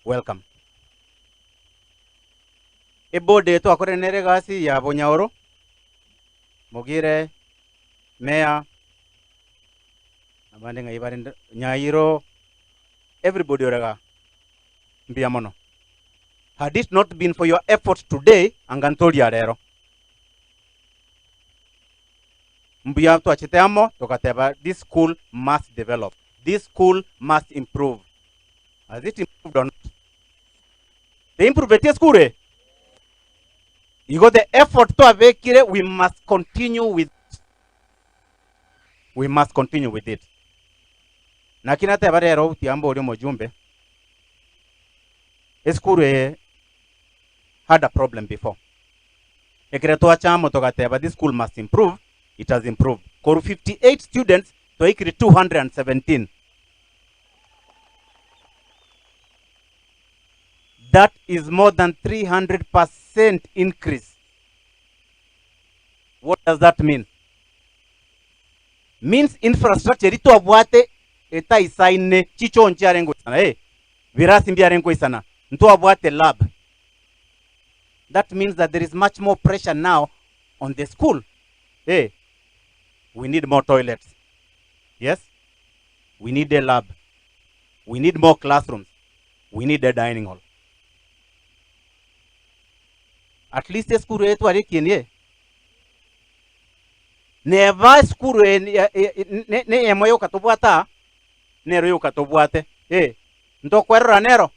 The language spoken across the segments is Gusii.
Welcome. Eboard eye twakorire nere egasi ya Bonyaoro, Mogire, Mayor, abande ng'ai bare Nyairo, everybody ore igaa, mbuya mono. Had it not been for your effort today, anga ntoria rero. Mbuya twachete amo togateba this school must develop, this school must improve. Has it improved or not? Teimproveti esukuru eye? Igo the effort twabekire we must continue with it. We must continue with it. Naki nateba rero tiga mborie omojumbe, esukuru eye had a problem before. Ekere twacha amo togateba this school must improve, it has improved. Korwa 58 students twaikire 217. That is more than 300% increase. What does that mean? Means infrastructure eri twabwate etaisaine chichoo nchiarenge goisana eh, birasi mbiarenge goisana, ntwabwate lab. That means that there is much more pressure now on the school. Eh, we need more toilets. Yes? We need a lab. We need more classrooms. We need a dining hall. At least esukuru eye tware ekieni eye. Neba esukuru eye ne- e- ne- neyemo yoka tobwate aa, nero yoka tobwate. Eh, ntokwerora nero.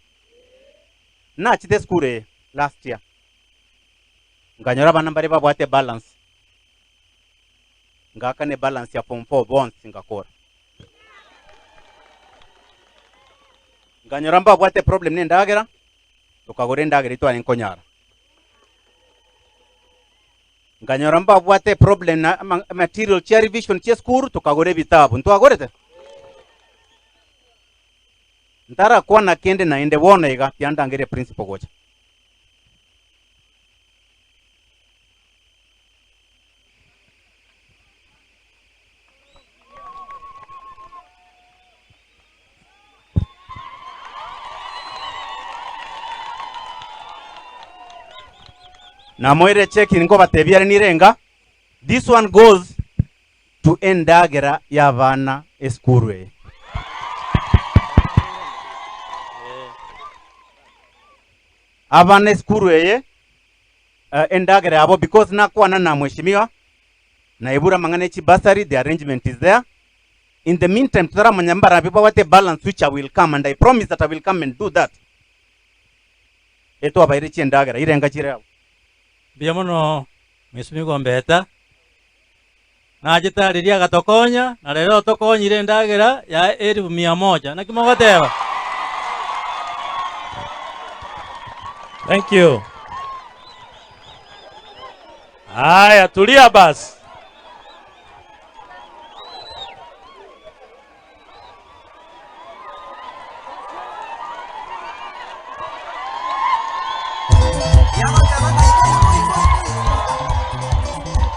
Nachete esukuru eye last year. Nkanyora abana mbare babwate balance. Ngaakana ebalance ya form four bonsi ngakora. Nkanyora mbabwate eproblem na endagera, tokagora endagera eyio twarenge konyara. Nkanyora mbabwate eproblem na ama material chia revision chia esukuru, tokagora ebitabu. Ntwagorete? Ntarakwana kende naende bono iga, tiga ndangerie principal gocha. Namoire echeki nkobatebia are nirenga, this one goes to endagera y'abana esukuru eye. Abana esukuru eye eh, endagera yabo because nakwana na mweshimiwa naibure amang'ana e chibursary the arrangement is there in the meantime totaramanya mbarabi babwate balance which I will come and I promise that I will come and do that etwabaire chiendagera irenga chire abwo Mbuya mono mweshimiwa Ombeta, nachete ariria agatokonya, na rero otokonyire endagera ya elifu mia moja. Naki mogoteba? Thank you. Haya, tulia basi.